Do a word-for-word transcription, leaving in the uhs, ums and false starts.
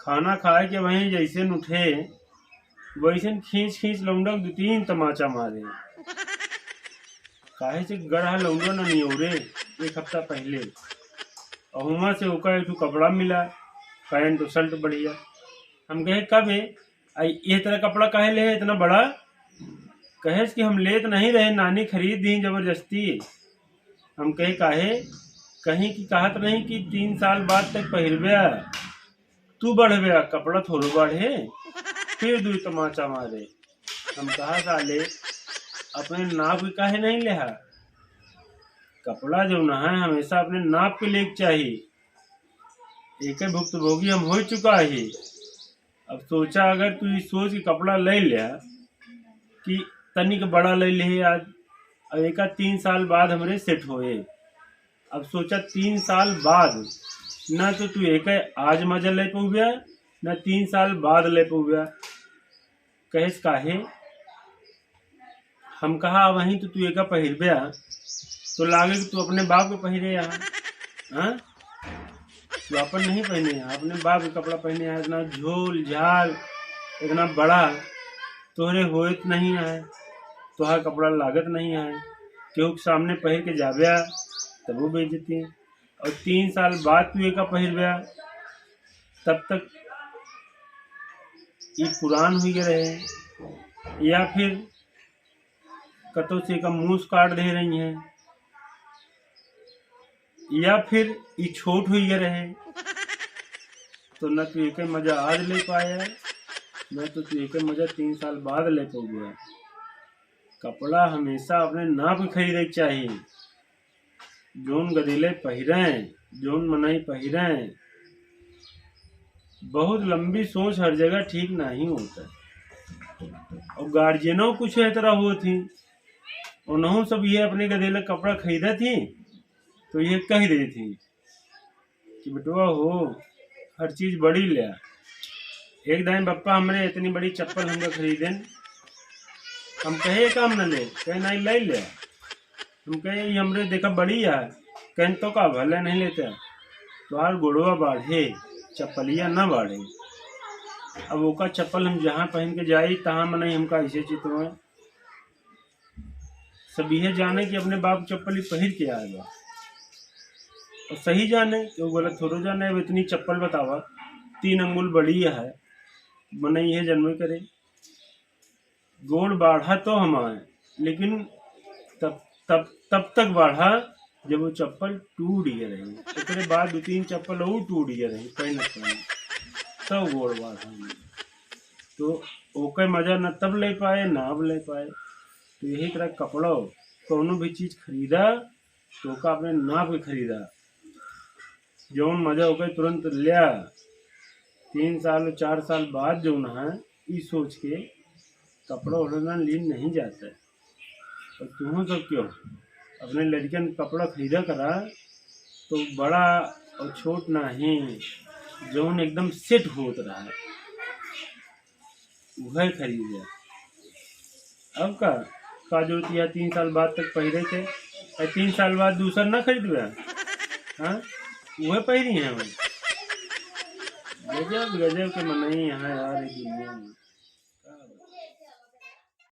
खाना खाए के वहीं जैसे उठे, वैसे खींच खींच लौंडा के दो तीन तमाचा मारे। काहे से गढ़ा लौंडा न नियोरे, एक हफ्ता पहले। और हुआं से ओका एक ठो कपड़ा मिला, पैंट और शर्ट बढ़िया। हम कहे, "कब है? आ, ये तरह कपड़ा काहे ले है इतना बड़ा?" कहे कि हम लेत नहीं रहे, नानी खरीद दी जबरदस्ती। हम कहे, "काहे?" कहीं कि कहत नहीं कि तीन साल बाद तक पहिरबे, तू बढ़बे, कपड़ा थोड़ो बढ़े। फिर दुई तमाचा मारे। हम कहा, "साले, अपने नाप के काहे नहीं लेहा? कपड़ा जो ना है, हमेशा अपने नाप के लेके चाहिए। एक भुक्तभोगी हम हो चुका ही।" अब सोचा, अगर तू इस सोच के कपड़ा ले ले कि तनिक बड़ा ले ले आज, अब एका तीन साल बाद हमरे सेट होए। अब सोचा, तीन साल बाद ना तो तू एक आज मजा ले पउबे, ना तीन साल बाद ले पउबे। कहेस, "काहे?" हम कहा, "वहीं तो तू एका पहिरबे, तो लागे कि तू अपने बाप के पहिरे यहाँ, हाँ? तू अपन नहीं पहने यहाँ, अपने बाप के कपड़ा पहने यहाँ, इतना झोल झाल, इतना बड़ा, तोहरे होत नहीं है, तोहार कपड़ा लागत नहीं है, केहू के सामने पहिर के जाबे, तबो बेइज्जती।" और तीन साल बाद तू एका पहिरबे, तब तक ई पुरान हुई रहे, या फिर कतो से एका मूस काट दे रही है, या फिर ई छोट हुई रहे, तो न तू एके मजा आज ले पाया, न तो तू एके मजा तीन साल बाद ले पउबे। कपड़ा हमेशा अपने नाप के खरीदे के चाही। जौन गदेले पहिरें, जौन मनई पहिरें, बहुत लंबी सोच हर जगह ठीक नहीं होता। और गार्जियनों कुछ ए तरह होत ही, उन्हों सब ये अपने गदेले कपड़ा खरीदत ही, तो ये कह देत ही कि, "बेटवा हो, हर चीज बड़ी ल्या।" एक दाईं बप्पा हमरे इतनी बड़ी चप्पल हमका खरीदेन, हम कहे, "ये काम न ले?" कहे, "नहीं, ले ल्या।" हम कहे, "ये हमरे देखा बड़ी है।" कहेन, "तो का भले नहीं लेते, तोहार गोड़वा बाढ़े, चप्पलिया न बाढ़े।" अब ओका चप्पल हम जहाँ पहन के जाई, तहाँ मनई हमका ऐसे चितवाए। सब इहे जाने कि अपने बाप चप्पल ही पहिर के आए बा। और सही जाने, केहू गलत थोड़ो जाने। अब इतनी चप्पल बतावा, तीन अंगुल बड़ी है, मनई इहे जनबे करे। गोड़ बाढ़ा तो हमारे, लेकिन तब, तब, तब तक बाढ़ा जब वो चप्पल टूट गए रही। एकरे बाद दो तीन चप्पल और टूट गए रही, पहनत पहनत, तब गोड़ बाढ़ा। तो ओके मजा न तब ले पाए, न अब ले पाए। तो यही तरह कपड़ो, कौनो भी चीज खरीदा, तो ओका अपने नाप के खरीदा। जौन मजा ओके तुरंत ल्या, तीन साल, चार साल बाद जौन है, ई सोच के कपड़ा ओढ़ना लीन नहीं जाता है। और तुहों सब क्यों अपने लड़कन के कपड़ा खरीदा करा, तो बड़ा और छोट नहीं, जौन एकदम सेट होत रहा है, वह खरीद जा। अब का, का जरूरत है तीन साल बाद तक पहिरे के? ए, तीन साल बाद दूसर ना खरीदबे? हाँ, वह पहिरी है हम। गजब, गजब के मनई यहाँ यार, ये दुनिया में।